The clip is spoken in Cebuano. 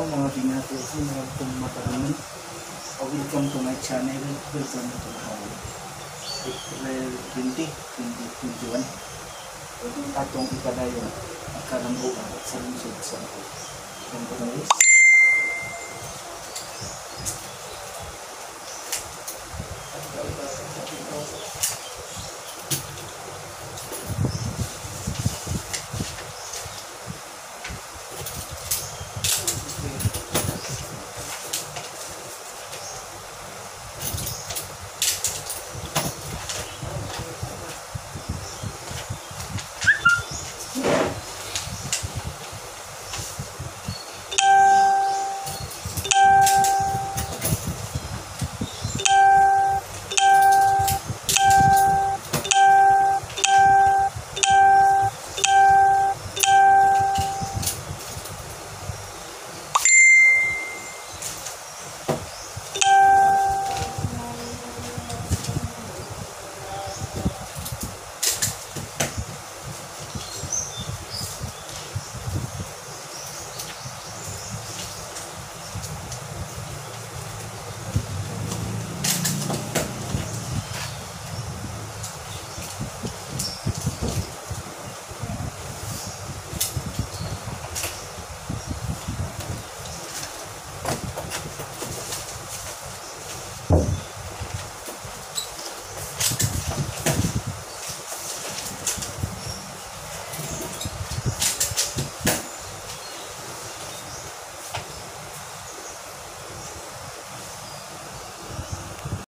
Adlaw, mga binati sa mga kung matalunan. Welcome to my channel. Welcome to my April 20, 2021. Atong ipadayon ang kalambuan sa lungsod sa Romblon.